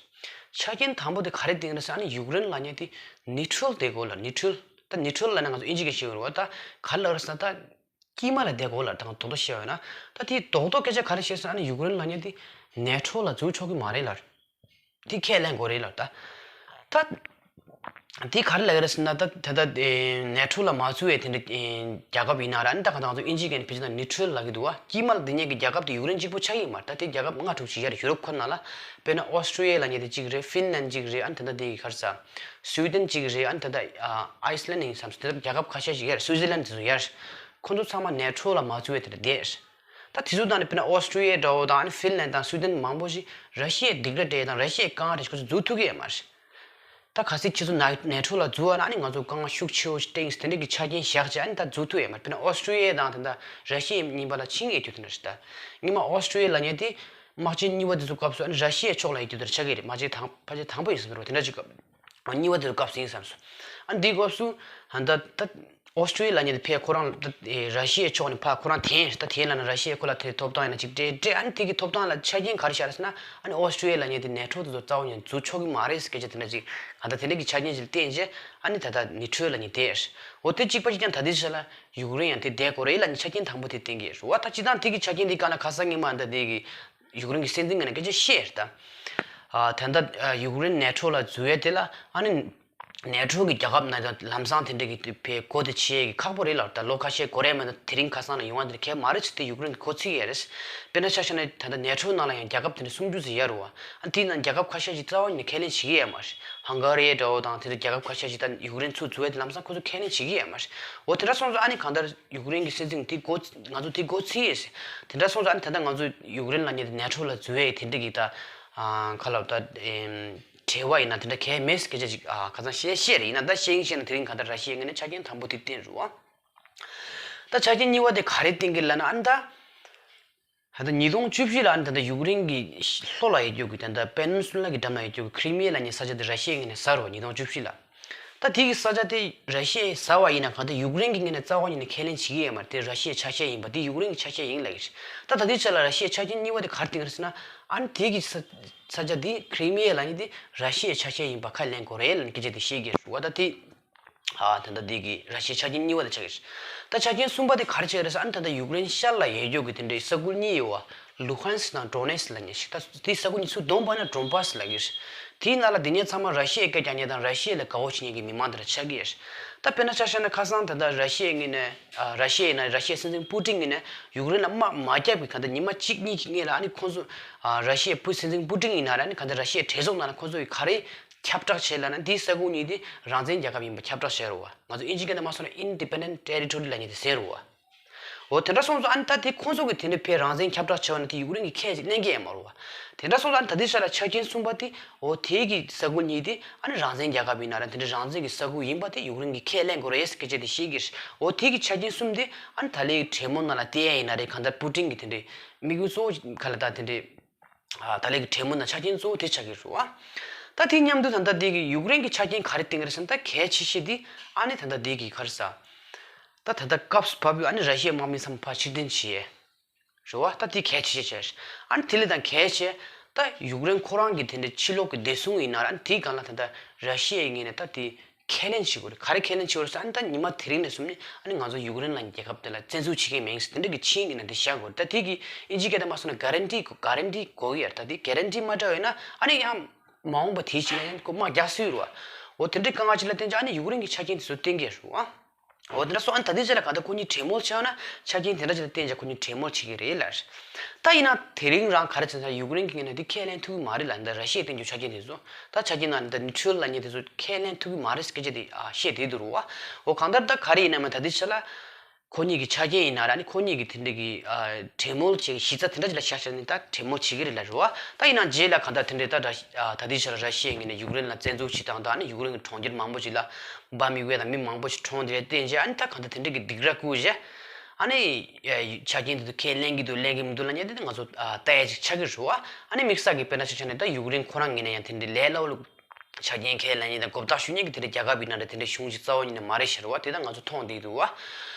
ཆ་རྐྱེན་དང་པོ་དེ་ག་རེ་བཏིང་གི་རེད་ཟེར་ན་ཨ་ནི་ཡུཀ་རེན་ལབ་མཁན་དེ་ནིའུ་ཊྲལ་བསྡད་དགོས་ལབ། ནིའུ་ཊྲལ། ད་ནིའུ་ཊྲལ་ལབ་ན་ང་ཚོ་ཨིན་ཇི་སྐད་ཤེས་ཀྱི་རེད་བ། ད་ག་རེ་ལབ་རེད་ཟེར་ན་ད་དཀྱིལ་མ་ལ་བསྡད་དགོས་ལབ། ད་རྡོག་རྡོག་བཤད་པ་ཡིན་ན་ད་དེའི་རྡོག་རྡོག་སྐད་ཆ་ག་རེ་བཤད་ཟེར་ན་ཨ་ནི་ཡུཀ་རེན་ལབ་མཁན་དེ་ནེ་ཊོ་ལ་འཛུལ་ཆོག་གི་མ་རེད་ལབ། དེ་ཁས་ལེན་དགོས་རེད་ལབ། ད་ད་དེ་ག་རེ་ལབ་ཀྱི་རེད་ཟེར་ན་ད་ད་ལྟ་ནེ་ཊོ་ལ་མ་འཛུལ་བའི་དེ་འདྲ་རྒྱལ་ཁབ་ཡིན་ན་ར་ཨ་ནི་ད་ག་ད་ང་ཚོ་ཨིན་ཇི་སྐད་ནས་ཕལ་ཆེར་ད་ནིའུ་ཊྲལ་ལབ་ཀྱི་འདུག་བ། དཀྱིལ་མ་ལ་བསྡད་མཁན་གྱི་རྒྱལ་ཁབ་དེ་ཡུཀ་རེན་གཅིག་པོ་ཆགས་ཀྱི་མ་རེད། ད་དེ་རྒྱལ་ཁབ་ལྔ་དྲུག་ཅིག་ཡོད་རེད་ཡུ་རོབ་ཁོ་ན་ལ། དཔེར་ན་ཨོ་སི་ཊྲི་ཡ་ལབ་མཁན་དེ་གཅིག་རེད། ཧྥིན་ལན་གཅིག་རེད། ཨ་ནི་ད་ལྟ་དེ་ག་རེ་ཟེར། སུའི་ཌེན་གཅིག་རེད། ཨ་ནི་ད་ལྟ་ཨ་ཨའི་སི་ལན་ཡིན་བསམ་སོང་། དེ་ལྟར་རྒྱལ་ཁབ་ཁ་ཤས་ཤིག་ཡོད་རེད། སུའི་ཙི་ལན་དེ་ཚོ་ཡོད་རེད། ཁོ་ཚོ་ཚང་མ་ནེ་ཊོ་ལ་མ་འཛུལ་བའི་དེ་འདྲ་བསྡད་རེད། ད་དེ་ཚོ་དང་ནི་དཔེར་ན་ཨོ་སི་ཊྲི་ཡ་འདྲ་བོ་དང་ཨ་ནི་ཧྥིན་ལན་དང་སུའི་ཌེན་མང་པོ་ཞིག་ར་ཤི་ཡའི་སྡིགས་ར་སྤྲད་དང་ར་ཤི་ཡའི་དཀའ་ངལ་རེད། ཁོ་ཚོ་འཛུལ་ཐུབ་ཀྱི་ཡོད་མ་རེད། ད་གལ་སྲིད་ཁྱེད་ཚོ་ནེ་ནེ་ཊོ་ལ་འཛུལ་བ་ན་ཨ་ནི་ང་ཚོ་དཀའ་ངལ་ཤུགས་ཆེ་བོ་ཞིག་འཕྲད་ཀྱི་ཡིན་ཟེར་དེ་འདྲ་གི་ཆ་རྐྱེན་བཞག་བྱས་ཨ་ནི་ད་འཛུལ་ཐུབ་ཡོད་མ་རེད། དཔེར་ན་ཨོ་སི་ཊྲི་ཡ་དང་དེ་འདྲ་ར་ཤི་ཡའི་གཉིས་བར་ལ་ཆིངས་ཡོད་རྒྱུ་དེ་འདྲ་རེད། ད་སྔོན་མ་ཨོ་སི་ཊྲི་ཡ་ལབ་མཁན་དེ་དམག་ཆེན་གཉིས་པ་དེ་ཚོ་སྐབས་སུ་ཨ་ནི་ར་ཤི་ཡའི་ཕྱོགས་ལ་ཡོད་རྒྱུ་དེ་འདྲ་ཆགས་ཀྱི་རེད། དམག་ཆེན་དང་ཕལ་ཆེར་དང་པོ་ཡིན་ཟེར་གྱི་རེད་བ། དེ་འདྲ་ཅིག་སྐབས་གཉིས་པ་དེ་ཚོ་སྐབས་སུ་ཡིན་བསམ་སོང་། ཨ་ནི་དེའི་སྐབས་སུ་ཨ་ནི་ད་ད་ཨོ་སི་ཊྲི་ཡ་ལབ་མཁན་དེ་ཕར་ཁོ་རང་ད་ར་ཤི་ཡའི་ཕྱོགས་ནས་ཕར་ཁོ་རང་འཐེན། ད་འཐེན་ལབ་ན་ར་ཤི་ཡས་ཁོ་ལ་དེ་ཐོབ་ཐང་ཡིན་ན་ཅིག་སྤྲད་སྤྲད། ཨ་ནི་དེ་གི་ཐོབ་ཐང་ལ་ཆ་རྐྱེན་ག་རེ་བཞག་རེད་ཟེར་ན་ཨ་ནི་ཨོ་སི་ཊྲི་ཡ་ལབ་མཁན་དེ་ནེ་ཊོ་དེ་ཚོ་རྩ་བ་ཉིད་ནས་འཛུལ་ཆོག་གི་མ་རེད་ཟེར་སྐད་ཆ་དེ་འདྲ་ཅིག་གང་ལྟར་དེ་འདྲ་གི་ཆ་རྐྱེན་ཅིག་ལ་བརྟེན་བྱས་ཨ་ནི་ད་ལྟ་ནིའུ་ཊྲལ་ལབ་མཁན་དེ་རེད། འོ་དེ་གཅིག་པ་གཅིག་རྐྱང་ད་ལྟའི་ཆ་ལ་ཡུཀ་རེན་ཡང་དེ་བསྡད་དགོས་རེད་ལབ་མཁན་ཆ་རྐྱེན་དང་པོ་དེ་བསྟན་གྱི་རེད་བ། ད་སྤྱིར་བཏང་དེ་གི་ཆ་རྐྱེན་དེ་གང་ལ་ཁ་སང་ཉི་མ་ད་དེ་གི་ཡུཀ་རེན་གྱི་སྲིད་འཛིན་ངོས་ནས་སྐད་ཆ་བཤད་རེད་ད། ཨ་ད་ལྟ་ཨ་ཡུཀ་རེན་ནེ་ཊོ་ལ་འཛུལ་ཡས་དེ་ལ་ཨ་ནི་ནེ་ཊོ་གི་རྒྱལ་ཁབ་ནང་ལམ་སང་དེ་འདྲ་གི་དེ་བས་སྒོ་དེ་ཕྱེ་ཡས་ཀྱི་ཁག་པོ་རེད་ལབ། ད་ལོ་ཁ་ཤས་འགོར་ཡས་མ་གཏོགས་དེ་རིང་ཁ་སང་ལ་ཡོང་བ་དེ་གལ་མ་རེད་ཟེར་ཏེ་ཡུཀ་རེན་གྱིས་གོ་ཚིག་ཡས་རེད། དཔེར་ན་ཆ་བཞག་ན་ད་ལྟ་ནེ་ཊོ་ནང་ལ་ཡང་རྒྱལ་ཁབ་དེ་འདྲ་སུམ་ཅུ་ཙམ་ཡོད་རེད་བ། ཨ་དེའི་ནང་རྒྱལ་ཁབ་ཁ་ཤས་ཤིག་རྩ་བ་ཉིད་ནས་ཁས་ལེན་བྱེད་ཀྱི་ཡོད་མ་རེད། ཧང་ག་རི་འདྲ་བོ་དང་དེ་འདྲ་རྒྱལ་ཁབ་ཁ་ཤས་ཤིག་ད་ཡུཀ་རེན་ཚུར་འཛུལ་ཡས་དེ་ལམ་སང་ཁོ་ཚོ་ཁས་ལེན་བྱེད་ཀྱི་ཡོད་མ་རེད། འོ་དེ་འདྲ་སོང་ཙང་ཨ་ནི་གང་ལྟར་ཡུཀ་རེན་གྱི་སྲིད་འཛིན་དེ་གོ་ང་ཚོ་དེ་གོ་ཚིག་ཡས་ཟེར། དེ་འདྲ་སོང་ཙང་ཨ་ནི་ད་ལྟ་ང་ཚོ་ཡུཀ་རེན་ལབ་མཁན་དེ་ནེ་ཊོ་ལ་འཛུལ་ཡས་དེ་འདྲ་གི་ད་ཨ་ག་ལབ་ད་ཨེམ་བྲེལ་བ་ཡིན་ན་དེ་འདྲ་གལ་མེད་སྐད་ཆ་ཅིག་ཨ་ཁ་སང་བཤད་བཤད་རེད། ཡིན་ན་ད་བཤད་ཡིན་བཤད་ན་དེ་རིང་ག་འདྲ་ར་ཤི་ཡའི་ངོས་ནས་ཆ་རྐྱེན་དང་པོ་དེ་བསྟན་རེད་བ། ད་ཆ་རྐྱེན་གཉིས་པ་དེ་ག་རེ་བསྟན་གི་ལབ་ན་ཨ་ནི་ད་ད་ལྟ་ཉིས་སྟོང་བཅུ་བཞི་ལ་ཨ་ནི་ད་ལྟ་ཡུཀ་རེན་གྱི་ལྷོ་ལ་ཡོད་རྒྱུ་གི་ད་ལྟ་པེ་ནིན་སུ་ལ་གི་འགྲམ་ལ་ཡོད་རྒྱུ་གི་ཁི་རི་མི་ཡ་ལབ་མཁན་ས་ཆ་དེ་ར་ཤི་ཡའི་ངོས་ནས་ཟ་རེད་བ། ཉིས་སྟོང་བཅུ་བཞི་ལ། ད་དེ་གི་ས་ཆ་དེ་ར་ཤི་ཡས་ཟ་བ་ཡིན་ན་གང་ལྟར་ཡུཀ་རེན་གྱི་ངོས་ནས་རྩ་བ་ཉིད་ནས་ཁས་ལེན་བྱེད་ཀྱི་ཡོད་མ་རེད། དེ་ར་ཤི་ཡའི་ཆ་ཤས་ཡིན་པ་དེ་ཡུཀ་རེན་གྱི་ཆ་ཤས་ཡིན་ལབ་ཀྱི་རེད། ད་ད་ལྟའི་ཆ་ལ་ར་ཤི་ཡའི་ཆ་རྐྱེན་གཉིས་པ་དེ་ག་རེ་བསྟན་གྱི་རེད་ཟེར་ན་ཨ་ནི་དེ་གི་ས་ས་ཆ་དེ་ཁི་རི་མི་ཡ་ལབ་མཁན་དེ་ར་ཤི་ཡའི་ཆ་ཤས་ཡིན་པ་ཁས་ལེན་དགོས་རེད་ལབ་ནས་སྐད་ཆ་དེ་བཤད་ཀྱི་རེད་བ། ད་དེ་ ཨ་ད་ལྟ་འདི་གི་ར་ཤི་ཡའི་ཆ་རྐྱེན་གཉིས་པ་དེ་ཆགས་ཀྱི་རེད། ད་ཆ་རྐྱེན་གསུམ་པ་དེ་ག་རེ་ཆགས་ཀྱི་རེད་ཟེར་ཨ་ནི་ད་ལྟ་ཡུཀ་རེན་ཤར་ལ་ཡོད་རྒྱུ་གི་དེ་འདྲའི་ས་ཁུལ་གཉིས་ཡོད་བ། ལུ་ཧན་སི་དང་ཌོ་ནེ་སི་ལབ་མཁན་ཞིག་ད་དེའི་ས་ཁུལ་གཉིས་ཚུར་བསྡོམས་པ་ན་ཌོན་བྷ་སི་ལབ་ཀྱི་རེད། དེའི་ནང་ལ་དེ་ཉིད་ཚང་མ་ར་ཤི་ཡའི་སྐད་རྒྱག་མཁན་དང་ར་ཤི་ཡ་ལ་དགའ་བོ་བྱེད་མཁན་གྱི་མི་མང་དེ་འདྲ་ཆགས་ཀྱི་རེད། ད་དཔེར་ན་ཆ་བཞག་ན་ཁ་སང་ད་ལྟ་ར་ཤི་ཡའི་ངོས་ནས་ཨ་ར་ཤི་ཡའི་ནང་ར་ཤི་ཡའི་སྲིད་འཛིན་པུ་ཏིན་ངོས་ནས་ཡུཀ་རེན་ལ་དམག་མ་བརྒྱབ་པའི་ག་ད་ཉི་མ་གཅིག་གཉིས་ཀྱི་སྔོན་ལ་ཨ་ནི་ཁོང་ཚོ་ཨ་ར་ཤི་ཡའི་བུ་སྲིད་འཛིན་པུ་ཏིན་ཡིན་ན་ར་ནི་ག་ད་ར་ཤི་ཡའི་གྲོས་ཚོགས་ནང་ལ་ཁོང་ཚོ་གིས་ག་རེ་ཁྱབ་བསྒྲགས་བྱས་ལབ་ན་འདིའི་ས་ཁུལ་གཉིས་དེ་རང་བཙན་རྒྱལ་ཁབ་ཡིན་པ་ཁྱབ་བསྒྲགས་བྱས་རེད་བ། ང་ཚོ་ཨིན་ཇི་སྐད་ནང་མ་སོང་ན་Independent Territory ལབ་མཁན་དེ་ཟེར་རེད་བ། འོ་དེ་འདྲ་སོང་ཙང་ཨ་ནི་ད་དེ་ཁོང་ཚོ་གི་དེ་འདྲའི་ཕའི་རང་བཙན་ཁྱབ་བསྒྲགས་བྱས་པ་ན་དེ་ཡུཀ་རེན་གྱི་ཁས་ཅིག་ལེན་གྱི་ཡོད་མ་རེད་བ། དེ་འདྲ་སོང་ཙང་ཨ་ནི་ད་ལྟའི་ཆ་ལ་ཆ་རྐྱེན་གསུམ་པ་དེ་འོ་དེ་གི་ས་ཁུལ་གཉིས་དེ་ཨ་ནི་རང་བཙན་རྒྱལ་ཁབ་ཡིན་ན་ར་དེ་འདྲའི་རང་བཙན་གྱི་ས་ཁུལ་ཡིན་པ་དེ་ཡུཀ་རེན་གྱི་ཁས་ལེན་དགོས་རེད་ཟེར་སྐད་ཆ་དེ་བཤད་ཀྱི་རེད། འོ་དེ་གི་ཆ་རྐྱེན་གསུམ་དེ་ཨ་ནི་ད་ལྟའི་གྲོས་མོལ་ནང་ལ་བལྟས་ཡ་ཡིན་ན་རེད་གང་ལྟར་པུ་ཏིན་གྱི་དེ་འདྲའི་དམིགས་ཡུལ་གཙོ་བོ་ག་ལ་ད་དེ་འདྲའི་ཨ་ད་ལྟའི་གྲོས་མོལ་ནང་ཆ་རྐྱེན་གཙོ་བོ་དེ་ཆགས་ཀྱི་རེད་བ། ད་དེ་མཉམ་དུ་ད་ལྟ་དེ་གི་ཡུཀ་རེན་གྱི་ཆ་རྐྱེན་ག་རེ་བསྟན་གྱི་རེད་ཟེར་ན་ད་གལ་ཆེ་ཤོས་དེ་ཨ་ནི་ད་ལྟ་དེ་གི་ག་རེ་ཟ། ད་ད་ལྟ་སྐབས་བབས་ཡོད་ཨ་ནི་ར་ཤི་ཡའི་དམག་མི་ཚང་མ་ཕར་ཕྱིར་འཐེན་བྱས། རེད་བ། ད་དེ་གལ་ཆེ་ཤོས་ཆགས་རེད། ཨ་ནི་དེ་ལས་ད་གལ་ཆེ་ད་ཡུཀ་རེན་ཁོ་རང་གི་དེ་འདྲའི་ཕྱི་ལོགས་ཀྱི་བདེ་སྲུང་ཡིན་ན་ར་ཨ་ནི་དེའི་སྒང་ལ་ད་ལྟ་ར་ཤི་ཡའི་ངོས་ནས་ད་དེ་ཁས་ལེན་བྱེད་དགོས་རེད། ག་རེ་ཁས་ལེན་བྱེད་དགོས་རེད་ཟེར་ཨ་ནི་ད་ཉི་མ་དེ་རིང་ནས་བཟུང་ནས་ཨ་ནི་ང་ཚོ་ཡུཀ་རེན་ལབ་མཁན་རྒྱལ་ཁབ་དེ་ལ་བཙན་འཛུལ་བྱེད་མཁན་མིན་ཟེར་དེ་འདྲ་གི་ཆིངས་ཡིན་ན་དེ་བཞག་དགོས་རེད། ད་དེ་གི་ཨིན་ཇི་སྐད་དུ་མ་སོང་ན་གྷ་རན་ཊི་གྷ་རན་ཊི་དགོས་ཀྱི་ཡོད་རེད། ད་དེ་གྷ་རན་ཊི་མ་འདྲ་བ་ཡོད་ན་ཨ་ནི་ཡང་མ་འོངས་པ་དེའི་ཕྱི་ལ་ཡང་ཁོ་དམག་རྒྱག་སྲིད་རེད་བ། འོ་དེ་འདྲའི་དཀའ་ངལ་ཅིག་ལ་བརྟེན་ཅིག་ཨ་ནི་ཡུཀ་རེན་གྱི་ཆ་རྐྱེན་དེ་ཚོ་བསྟན་གྱི་ཡོད་རེད་བ། འོ་དེ་འདྲ་སོང་ཨ་ནི་ད་ལྟའི་ཆ་ལ་གང་ལྟར་ཁོ་གཉིས་གྲོས་མོལ་བྱས་ན་ཆ་རྐྱེན་དེ་འདྲ་ཅིག་ལ་བརྟེན་ཅིག་ཁོ་གཉིས་གྲོས་མོལ་བྱེད་ཀྱི་རེད་ལབ། ད་ཡིན་ན་དེ་རིང་རང་ག་རེ་བྱས་ན་ཡུཀ་རེན་གྱི་ངོས་ནས་འདི་ཁས་ལེན་ཐུབ་ཀྱི་མ་རེད་ལབ། འདི་ར་ཤི་ཡས་བསྟན་རྒྱུ་ཆ་རྐྱེན་དེ་ཚོ་ད་ཆ་རྐྱེན་ནང་འདི་ནིའུ་ཊི་རལ་ལབ་མཁན་དེ་ཚོ་ཁས་ལེན་ཐུབ་ཀྱི་མ་རེད་སྐད་ཆ་དེ་ཨ་བཤད་བསྡད་འདུག་རེད་བ། འོ་གང་ལྟར་ད་ག་རེ་ཡིན་ན་མ་ད་ལྟའི་ཆ་ལ་ཁོ་གཉིས་ཀྱི་ཆ་རྐྱེན་ཡིན་ན་ར་ནི་ཁོ་གཉིས་ཀྱི་དེ་འདྲ་གི་ཨ་གྲོས་མོལ་བྱེད་གཞི་རྩ་དེ་འདྲ་ཅིག་ལ་བཞག་བྱས་ནས་ད་གྲོས་མོལ་བྱེད་ཀྱི་རེད་ལབ་རེད་བ། ད་ཡིན་ན་རྗེས་ལ་གང་ལྟར་དེ་འདྲའི་ད་ར་ཨ་ད་ལྟའི་ཆ་ལ་ར་ཤི་ཡའི་ངོས་ནས་ཡུཀ་རེན་ལ་བཙན་འཛུལ་བྱེད་སྟངས་དང་ཨ་ནི་ཡུཀ་རེན་གྱི་གྲོང་ཁྱེར་མང་པོ་ཅིག་ལ་འབར་མི་བས་དང་མི་མང་པོ་ཞིག་གྲོངས་དེ་བསྟན་རྗེས་ཨ་ནི་ད་གང་ལྟར་དེ་འདྲ་གི་སྡིགས་ར་བསྐུལ་རྗེས་ཨ་ནི་ཡ་ཆ་རྐྱེན་དེ་ཚོ་ཁས་ལེན་གྱི་འདུག་ལེན་གྱི་མི་འདུག་ལབ་མཁན་དེ་ང་ཚོ་ཨ་ལྟ་ཡ་ཅིག་ཆགས་ཀྱི་རེད་བ། ཨ་ནི་དམིགས་བསལ་གྱི་དཔེར་ན་ཆ་བཞག་ན་ད་ཡུཀ་རེན་ཁོ་རང་ངོས་ནས་ཡང་དེ་འདྲའི་ལས་སླ་པོ་ལ་ཆ་རྐྱེན་ཁས་ལེན་མཁན་དང་མགོ་བཏགས་ཞུ་མཁན་གྱི་དེ་འདྲའི་རྒྱལ་ཁབ་ཡིན་ན་འདྲ་དེ་འདྲའི་གཞུང་ཞིག་རྩ་བ་ཉིད་ནས་མ་རེད་ཤག་རེད་བ། དེ་ད་ང་ཚོ་མཐོང་བསྡད་འདུག་བ།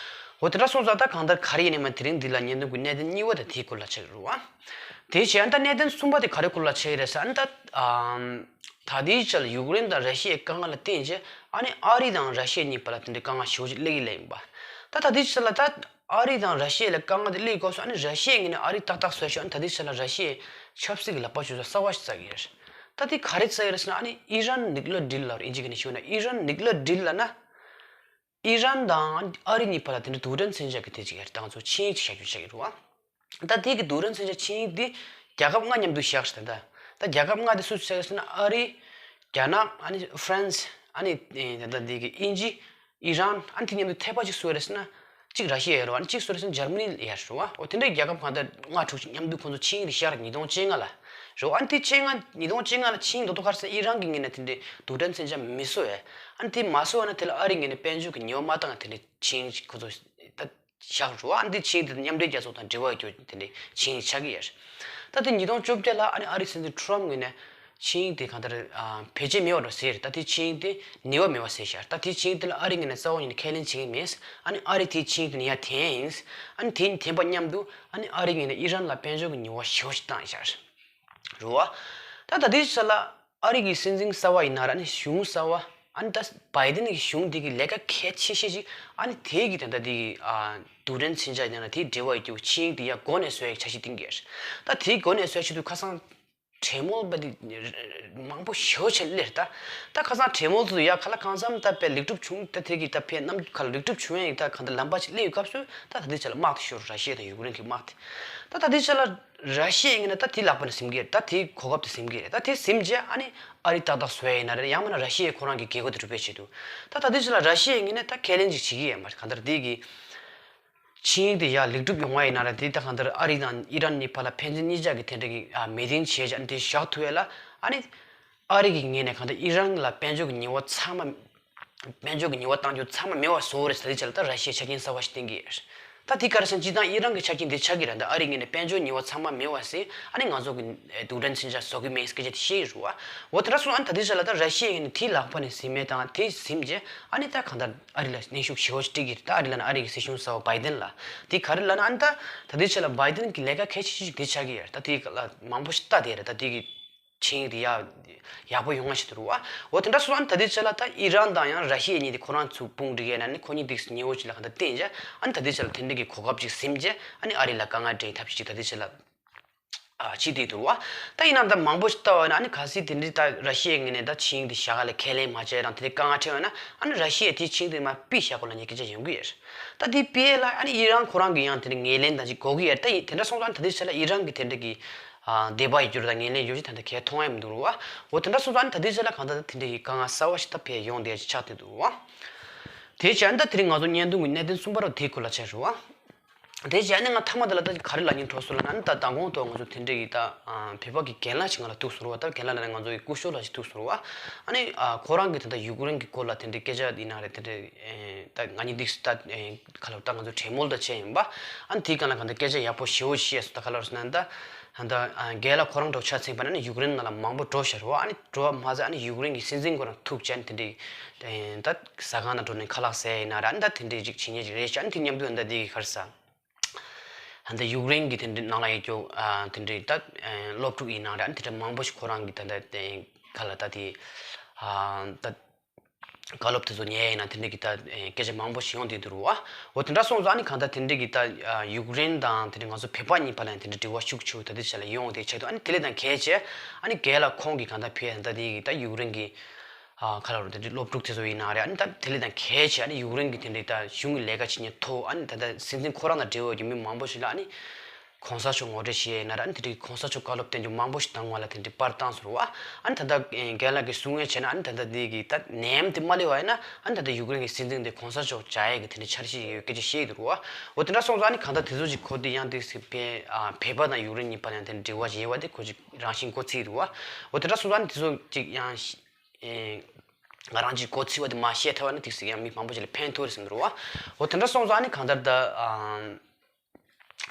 འོ་དེ་འདྲ་སོང་ཙང་ད་གང་ལྟར་ག་རེ་ཡིན་ནའི་མ་དེ་རིང་འདི་ལ་བརྙན་ཐུང་གི་གནད་དོན་གཉིས་པ་དེ་དེའི་སྐོར་ལ་ཆགས་ཀྱི་རེད་བ། དེ་བྱས་ཨ་ནི་ད་གནད་དོན་གསུམ་པ་དེ་ག་རེ་སྐོར་ལ་ཆགས་ཀྱི་རེད་ཟེར་ཨ་ནི་ད་ཨམ། ད་ལྟའི་ཆར་ལ་ཡུཀ་རེན་དང་ར་ཤི་ཡའི་དཀའ་ངལ་ལ་བརྟེན་བྱས་ཨ་ནི་ཨ་རི་དང་ར་ཤི་ཡ་གཉིས་བར་ལ་དེ་འདྲའི་དཀའ་ངལ་ཞེ་པོ་ཅིག་སླེབས་ཀྱི་ལབ་ཡིན་པ། ད་ད་ལྟའི་ཆར་ལ་ད་ཨ་རི་དང་ར་ཤི་ཡ་ལ་དཀའ་ངལ་དེ་སླེབས་སྐབས་སུ་ཨ་ནི་ར་ཤི་ཡའི་ངོས་ནས་ཨ་རི་ཏག་ཏག་བཟོས་ཤག་ཨ་ནི་ད་ལྟའི་ཆར་ལ་ར་ཤི་ཡའི་ཆབ་སྲིད་ཀྱི་ལག་པ་འཇུ་ས་གསར་པ་ཞིག་བཙལ་གྱི་ཡོད་རེད། ད་དེ་ག་རེ་བཙལ་གྱི་རེད་ཟེར་ན་ཨ་ནི་ཨི་རན་ནིག་ལར་ཌིལ་ལབ་རེད། ཨིན་ཇི་སྐད་ནས་ཞུས་ན་ཨི་རན་ནིག་ལར་ཌིལ་ལབ་ན། ཨི་རན་དང་ཨ་རི་གཉིས་བར་ལ་དེ་འདྲ་རྡུལ་ཕྲན་མཚོན་ཆ་གི་དེ་ཅིག་ཡར་ད་ང་ཚོ་ཆིངས་ཡིག་ཅིག་བཞག་རྒྱུ་བྱས་ཀྱི་རེད་བ། ད་དེ་གི་རྡུལ་ཕྲན་མཚོན་ཆ་ཆིངས་ཡིག་དེ་རྒྱལ་ཁབ་ལྔ་མཉམ་དུ་བཞག་ཞིག་ད་ད་ད་རྒྱལ་ཁབ་ལྔ་དེ་སུ་ཆགས་ཟེར་ན་ཨ་རི། རྒྱ་ནག་ཨ་ནི་ཧྥ་རན་སི་ཨ་ནི་ད་ད་དེ་གི་ཨིན་ཇི། ཨི་རན་ཨ་ནི་དེ་མཉམ་དུ་ཐེ་བ་གཅིག་སུ་རེད་ཟེར་ན། གཅིག་ར་ཤི་ཡ་ཡོད་རེད་བ། ཨ་ནི་གཅིག་སུ་རེད་ཟེར་ན་འཇར་མ་ནི་ཡོད་རེད་བ། འོ་དེ་འདྲའི་རྒྱལ་ཁབ་གང་ལྟར་ལྔ་དྲུག་ཅིག་མཉམ་དུ་ཁོང་ཚོ་ཆིངས་ཡིག་དེ་བཞག་ཉིས་སྟོང་བཅོ་ལྔ་ལ། རེད་བ། ཨ་ནི་དེ་བཅོ་ལྔ་ཉིས་སྟོང་བཅོ་ལྔ་ལ་ཆིངས་ཡིག་རྡོག་རྡོག་ག་རེ་ཟེར་ན་ཨི་རན་གྱི་ངོས་ནས་དེ་འདྲའི་རྡུལ་ཕྲན་མཚོན་ཆ་མི་བཟོ་བས། ཨ་ནི་དེ་མ་བཟོ་བ་ན་དེ་ལ་ཨ་རིའི་ངོས་ནས་དཔལ་འབྱོར་གྱི་ཉེས་པ་མ་བཏང་བ་དེ་འདྲའི་ཆིངས་ཡིག་ཁོ་ཚོ་ད་བཞག་རེད་བ། ཨ་ནི་དེ་ཆིངས་ཡིག་དེ་མཉམ་འབྲེལ་རྒྱལ་ཚོགས་དང་འབྲེལ་བ་ཡོད་རྒྱུ་དེ་འདྲའི་ཆིངས་ཡིག་ཆགས་ཀྱི་ཡོད་རེད། ད་དེ་ཉིས་སྟོང་བཅོ་བརྒྱད་ལ་ཨ་ནི་ཨ་རིའི་སྲིད་འཛིན་ཁྲོམ་ངོས་ནས་ཆིངས་ཡིག་དེ་གང་ལྟར་ཨ་བེད་སྤྱོད་མེད་པ་འགྲོ་ཟེར། ད་དེ་ཆིངས་ཡིག་དེ་ནུས་པ་མེད་པ་ཟེར་ཤག་ད་དེ་ཆིངས་ཡིག་དེ་ལ་ཨ་རིའི་ངོས་ནས་རྩ་བ་ཉིད་ནས་ཁས་ལེན་བྱེད་ཀྱི་མེད། ཨ་ནི་ཨ་རི་དེ་ཆིངས་ཡིག་དེ་ནས་ཡར་འཐེན་ཡིན། ཨ་ནི་དེ་འཐེན་པ་མཉམ་དུ་ཨ་ནི་ཨ་རིའི་ངོས་ནས་ཨི་རན་ལ་དཔལ་འབྱོར་གྱི་ཉེས་པ་ཞེ་པོ་ཞིག་བཏང་ཤག་རེད་བ། ད་ད་ལྟའི་ཆ་ལ་ཨ་རི་གི་སྲིད་འཛིན་གསར་པ་ཡིན་ན་ར་ཨ་ནི་གཞུང་གསར་པ་ཨ་ནི་ད་བྷའི་ཌེན་གྱི་གཞུང་འདི་གི་ལས་ཀ་གལ་ཆེ་ཤོས་ཤིག་ཨ་ནི་དེ་གི་ད་ལྟ་འདི་གི་ཨ་རྡུལ་ཕྲན་མཚོན་ཆ་ཡིན་ན་དེའི་འབྲེལ་བ་ཡོད་རྒྱུ་ཆིངས་ཡིག་དེ་ཡར་སྒོ་ནས་བཟོ་ཡག་འཆར་གཞི་བཏིང་གི་ཡོད་རེད། ད་དེའི་སྒོ་ནས་བཟོ་ཡག་ཆེད་དུ་ཁ་སང་གྲོས་མོལ་པ་དེ་མང་པོ་ཞེ་པོ་ཅིག་སླེབས་རེད། ད་ད་ཁ་སང་གྲོས་མོལ་དུ་ཡ་ག་ལ་གང་འཚམ་ད་དཔེ་ལེགས་གྲུབ་བྱུང་། ད་དེ་གི་ད་དཔེ་གནམ་ག་ལ་ལེགས་གྲུབ་བྱུང་ཡ་ཡིན། ད་གང་ལྟར་ལམ་པ་ཅིག་སླེབས་ཡོད་སྐབས་སུ་ད་ད་ལྟའི་ཆ་ལ་དམག་དེ་ཤོར། ར་ཤི་ཡ་དང་ཡུཀ་རེན་གྱི་དམག་དེ། ད་ད་ལྟའི་ཆ་ལ་ར་ཤི་ཡའི་ངོས་ནས་ད་དེ་ལག་པ་ནས་ཟིན་གྱི་རེད། ད་དེ་གོ་སྐབས་དེ་ཟིན་གྱི་རེད། ད་དེ་ཟིན་རྗེས་ཨ་ནི་ཨ་རི་ཏག་ཏག་བཟོ་ཡ་ཡིན་ན་རེད། ཡང་མིན་ན་ར་ཤི་ཡས་ཁོ་རང་གི་རྒྱལ་སྒོ་དེ་སྒྲུབ་པའི་ཆེད་དུ། ད་ད་ལྟའི་ཆ་ལ་ར་ཤི་ཡའི་ངོས་ནས་ད་ཁས་ལེན་ཅིག་བྱེད་ཀྱི་ཡོད་མ་རེད། གང་ལྟར་དེ་གི་ཆིངས་ཡིག་དེ་ཡར་ལེགས་གྲུབ་ཡོང་བ་ཡིན་ན་ར་དེ་ད་གང་ལྟར་ཨ་རི་དང་ཨི་རན་གཉིས་བར་ལ་ཕན་ཚུན་གཉིས་ཆ་གི་དེ་འདྲ་གི་ཨ་མི་ཏིང་བྱས་རྗེས་ཨ་ནི་དེ་བཞག་ཐུབ་ཡ་ལ་ཨ་ནི་ཨ་རི་གི་ངོས་ནས་གང་ལྟར་ཨི་རན་ལ་དཔལ་འབྱོར་གྱི་ཉེས་པ་ཚང་མ། དཔལ་འབྱོར་གྱི་ཉེས་པ་གཏང་རྒྱུ་ཚང་མ་མེད་པ་བཟོ་བ་རེད་ཟེར་དེ་ཆ་ལ་ད་ར་ཤི་ཡས་ཆ་རྐྱེན་གསར་པ་ཞིག་བཏིང་གི་ཡོད་རེད། ད་དེ་ག་རེ་ཟེར་ན་སྤྱིར་བཏང་ཨི་རན་གྱི་ཆ་རྐྱེན་དེ་ཆགས་ཀྱི་རེད། ད་ཨ་རིའི་ངོས་ནས་དཔལ་འབྱོར་ཉེས་པ་ཚང་མ་མེད་པ་ཟེར་ཨ་ནི་ང་ཚོ་གི་རྡུལ་ཕྲན་མཚོན་ཆ་བཟོ་གི་མེད་སྐད་ཆ་དེ་བཤད་ཀྱི་རེད་བ། འོ་དེ་འདྲ་སོང་ཨ་ནི་ད་དེ་ཆ་ལ་ད་ར་ཤི་ཡའི་ངོས་ནས་དེ་ལག་པ་ནས་ཟིན་མེད་དང་དེ་ཟིན་རྗེས་ཨ་ནི་ད་གང་ལྟར་ཨ་རི་ལ་གནོན་ཤུགས་ཞེ་པོ་ཞིག་སྤྲད་ཀྱི་རེད། ད་ཨ་རི་ལ་ན་ཨ་རི་གི་སྲིད་གཞུང་གསར་པ་བྷའི་ཌེན་ལ་དེ་ག་རེ་ལབ་ན་ཨ་ནི་ད་ད་དེ་ཆ་ལ་བྷའི་ཌེན་གྱི་ལས་ཀ་གལ་ཆེ་ཤོས་ཤིག་དེ་ཆགས་ཀྱི་ཡོད་རེད། ད་དེ་ག་ལ་མང་པོ་ཞིག་ལྟ་བསྡད་རེད། ད་དེ་གི་ཆིངས་ཡིག་དེ་ཡག་ཡག་པོ་ཡོང་བ་ཞིག་འདུག་རུ་བ། འོ་དེ་འདྲ་སོང་ཙང་ད་ལྟའི་ཆ་ལ་ད་ཨི་རན་དང་ཡང་ར་ཤི་ཡ་གཉིས་དེ་ཁོ་རང་ཚོ་དཔུང་སྒྲིག་ཡས་ན་ནི་ཁོ་གཉིས་དེ་ཉེ་བོ་ཅིག་ལ་གང་ལྟར་བསྟན་རྗེས་ཨ་ནི་ད་ལྟའི་ཆ་ལ་དེ་འདྲ་གི་གོ་སྐབས་ཅིག་ཟིན་རྗེས་ཨ་ནི་ཨ་རི་ལ་དཀའ་ངལ་འཕྲད་ཐབས་ཤེས་ཅིག་ད་ལྟའི་ཆ་ལ་ཨ་བྱེད་བསྡད་འདུག་རུ་བ། ད་ཡིན་ནའང་ད་མང་པོ་ཞིག་ལྟ་བ་ན་ཨ་ནི་གལ་སྲིད་དེ་འདྲའི་ད་ར་ཤི་ཡའི་ངོས་ནས་ད་ཆིངས་ཡིག་དེ་བཞག་ག་ལ་ཁས་ལེན་མ་བྱས་རང་དེ་འདྲའི་དཀའ་ངལ་འཕྲད་ཡོད་ན་ཨ་ནི་ར་ཤི་ཡས་དེའི་ཆིངས་ཡིག་དེ་མར་ཕུད་བཞག་དགོས་ལབ་མཁན་སྐད་ཆ་ཡོང་གི་ཡོད་རེད། ད་དེ་ཕུད་ཡས་ལ་ཨ་ནི་ཨི་རན་ཁོ་རང་གིས་ཡང་དེ་འདྲའི་ངོས་ལེན་ད་ཅིག་དགོས་ཀྱི་ཡོད་རེད། ད་ཡིན་དེ་འདྲ་སོང་ཙང་ད་ལྟའི་ཆ་ལ་ཨི་རན་གྱི་དེ་འདྲ་གི་ཨ་དད་པ་ཡོད་རྒྱུ་རེད། ད་ངོས་ལེན་ཡོད་རྒྱུ་ད་ལྟ་གས་མཐོང་ཡ་མི་འདུག་རུ་བ། འོ་དེ་འདྲ་སོང་ཙང་ཨ་ནི་ད་ལྟའི་ཆ་ལ་གང་ལྟར་ད་དེ་འདྲ་གི་དཀའ་ངལ་གསར་བ་ཞིག་ད་ཕར་ཡོང་བསྡད་ཡ་ཅིག་ཆགས་བསྡད་འདུག་རུ་བ། དེ་བྱས་ཨ་ནི་ད་དེ་རིང་ང་ཚོ་བརྙན་ཐུང་གི་གནད་དོན་གསུམ་པ་རུ་དེའི་སྐོར་ལ་བྱས་རུ་བ། དེ་བྱས་ཨ་ནི་ང་མཐའ་མ་དེ་ལ་ད་ག་རེ་ལབ་སྙིང་བྲོ་སོང་ལབ་ན་ཨ་ནི་ད་མདང་དགོང་ཐོག་ང་ཚོ་དེ་འདྲ་གི་ད་ཨ་བོད་པ་གི་རྒན་ལགས་ཤིག་ང་ལ་ཐུག་སོང་རུ་བ། ད་རྒན་ལགས་ལབ་ན་ང་ཚོ་གི་སྐུ་ཞབས་ལགས་ཤིག་ཐུག་སོང་རུ་བ། ཨ་ནི་ཨ་ཁོ་རང་གིས་ད་ལྟ་ཡུཀ་རེན་གྱི་སྐོར་ལ་དེ་འདྲའི་སྐད་ཆ་ཡིན་ན་རེད། དེ་འདྲའི་ཨེ་ད་ང་གཉིས་འདི་ད་ཨེ་ག་ལ་ད་ང་ཚོ་གྲོས་མོལ་ད་བྱས་ཡིན་པ། ཨ་ནི་དེའི་སྒང་ལ་གང་ལྟར་སྐད་ཆ་ཡག་པོ་ཞེ་པོ་བཤད་སོང་། ད་ག་ལ་རེད་ཟེར་ན་ད་ད་ཨ་རྒན་ལགས་ཁོ་རང་འདྲ་བོ་ཆ་མཚོན་པ་ན་ནི་ཡུཀ་རེན་ནང་ལ་མང་པོ་འགྲོ་ཤར་བ། ཨ་ནི་འགྲོ་བ་མ་ཟད་ཨ་ནི་ཡུཀ་རེན་གྱི་སྲིད་འཛིན་ཁོ་རང་ཐུག་བྱས་ཨ་ནི་དེ་འདྲའི་ཨེ་ད་ཟ་ཁང་ནང་འགྲོ་ནས་ཁ་ལག་ཟས་ཡིན་ན་རེད། ཨ་ནི་ད་དེ་འདྲའི་ཅིག་བྱེད་མཁན་ཅིག་རེད་ཤག་ཨ་ནི་དེ་མཉམ་དུ་ཨ་ནི་ད་དེ་གི་ག་རེ་ཟ། ད་ལྟ་ཡུཀ་རེན་གྱི་དེ་འདྲའི་ནང་ལ་ཡོད་རྒྱུ་ཨ་དེ་འདྲའི་ད་ཨ་སློབ་ཕྲུག་ཡིན་ན་རེད། ཨ་ནི་དེ་འདྲ་མང་པོ་ཞིག་ཁོ་རང་གི་ད་ལྟ་དེ་ག་ལ་ད་དེ་ཨ་ད་བཀའ་སློབ་དེ་ཚོ་ཉན་ཡིན་ན་དེ་འདྲའི་གི་ད་ཨ་སྐད་ཆ་མང་པོ་ཞིག་ཡོང་བསྡད་འདུག་རུ་བ། འོ་དེ་འདྲ་སོང་ཙང་ཨ་ནི་གང་ལྟར་དེ་འདྲའི་གི་ད་ཨ་ཡུཀ་རེན་དང་དེ་འདྲའི་ང་ཚོ་བོད་པ་གཉིས་བར་ལ་ཡང་དེ་འདྲའི་འབྲེལ་བ་ཤུགས་ཆེ་བོ་ད་ལྟའི་ཆ་ལ་ཡོང་བསྡད་ཆེད་དུ་ཨ་ནི་དེ་ལས་ད་གལ་ཆེ་ཨ་ནི་རྒན་ལགས་ཁོང་གིས་གང་ལྟར་ཕེབས་ད་དེ་གི་ད་ཡུཀ་རེན་གི་ཨ་ག་ལ་རུ་དེ་འདྲའི་སློབ་ཕྲུག་དེ་ཚོ་ཡིན་ན་རེད། ཨ་ནི་ད་དེ་ལས་ད་གལ་ཆེ་ཨ་ནི་ཡུཀ་རེན་གི་དེ་འདྲའི་ད་གཞུང་གི་ལས་ཀ་བྱེད་མཁན་ཐོག་ཨ་ནི་ད་ལྟ་སྲིད་འཛིན་ཁོ་རང་དང་འབྲེལ་བ་ཡོད་རྒྱུ་མི་མང་པོ་ཞིག་ལ་ཨ་ནི་གོང་ས་མཆོག་ངོ་སྤྲོད་བྱས་ཡིན་ན་ར་ཨ་ནི་དེ་འདྲའི་གོང་ས་མཆོག་བཀའ་སློབ་བསྟན་རྒྱུ་མང་པོ་ཞིག་བཏང་བ་ལ་དེ་འདྲའི་པར་བཏང་ཟེར་བ། ཨ་ནི་ད་ལྟ་རྒན་ལགས་ཀྱིས་གསུང་ཡས་བྱས་ན་ཨ་ནི་ད་ལྟ་འདི་གི་ད་ནད་ཡམས་དེ་མ་སླེབས་པ་ཡིན་ན་ཨ་ནི་ད་ལྟ་ཡུཀ་རེན་གྱི་སྲིད་འཛིན་དེ་གོང་ས་མཆོག་མཇལ་ཡས་ཀྱི་དེ་འདྲའི་འཆར་གཞི་ཡོད་སྐད་ཆ་བཤད་ཀྱི་འདུག་བ། འོ་དེ་འདྲ་སོང་ཙང་ཨ་ནི་གང་ལྟར་དེ་ཚོ་ཅིག་གོ་དེ་ཡང་དེ་སྲིད་བོད་ཨ་བོད་པ་དང་ཡུཀ་རེན་གཉིས་བར་ཡང་དེ་འབྲེལ་བ་ཡོད་པ་དེ་ཁོ་ཅིག་རང་བཞིན་གོ་ཚིག་འདུག་བ། འོ་དེ་འདྲ་སོང་ཙང་ཨ་ནི་དེ་ཚོ་ཅིག་ཡང་ཨེ་ང་རང་ཅིག་གོ་ཚིག་བ་དེ་མ་བཤད་ཐལ་བ་ན་དེ་སྲིད་ཡང་མི་མང་པོ་ཅིག་ལ་ཕན་ཐོགས་རེད་བསམ་འདུག་བ། འོ་དེ་འདྲ་སོང་ཙང་ཨ་ནི་གང་ལྟར་ད་ཨ།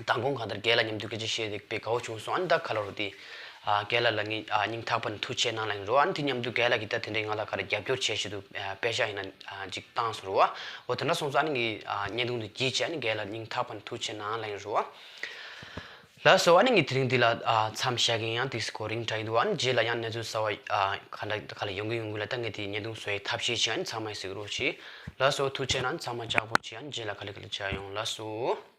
མདང་དགོང་གང་ལྟར་རྒན་ལགས་མཉམ་དུ་སྐད་ཆ་བཤད་དེ་དཔེ་དགའ་བོ་བྱུང་སོང་། ཨ་ནི་ད་ག་ལ་རུ་དེ་ཨ་རྒན་ལགས་ལ་ངས་ཨ་སྙིང་ཐག་པ་ནས་ཐུགས་རྗེ་གནང་ལབ་ཡིན་རོ། ཨ་ནི་དེ་མཉམ་དུ་རྒན་ལགས་ཀྱིས་ད་དེ་འདྲའི་ང་ལ་ག་རེ་རྒྱབ་སྐྱོར་བྱེད་ཆེད་དུ་ཨ་པེ་ཤག་ཡིན་ན་ཨ་ཅིག་བཏང་སོང་རོ། འོ་དེ་འདྲ་སོང་ཙང་ཨ་ནི་ངས་ཨ་བརྙན་ཐུང་དེ་བརྒྱུད་བྱས་ཨ་ནི་རྒན་ལགས་སྙིང་ཐག་པ་ནས་ཐུགས་རྗེ་གནང་ལབ་ཡིན་རོ། ལགས་སོ། ཨ་ནི་ངས་དེ་རིང་འདི་ལ་ཨ་མཚམས་བཞག་གི་ཡིན། ཡང་དེ་སྐོར་རིང་དྲགས་ཡིན་འདུག་ཨ་ནི་རྗེས་ལ་ཡང་གནས་ཚུལ་གསར་བ་ཨ་ག་འདྲ་ག་ལ་ཡོང་གི་ཡོང་གི་ལ་ད་ངས་དེ་བརྙན་ཐུང་བཟོ་ཡའི་ཐབས་ཤེས་བྱེད། ཨ་ནི་ཚང་མས་གཟིགས་རོགས་བྱེད། ལགས་སོ། ཐུགས་རྗེ་གནང་། ཚང་མ་ལྕགས་པོ་བྱེད། ཨ་ནི་རྗེས་ལ་ག་ལེ་ག་ལེ་མཇལ་ཡོང་། ལགས་སོ།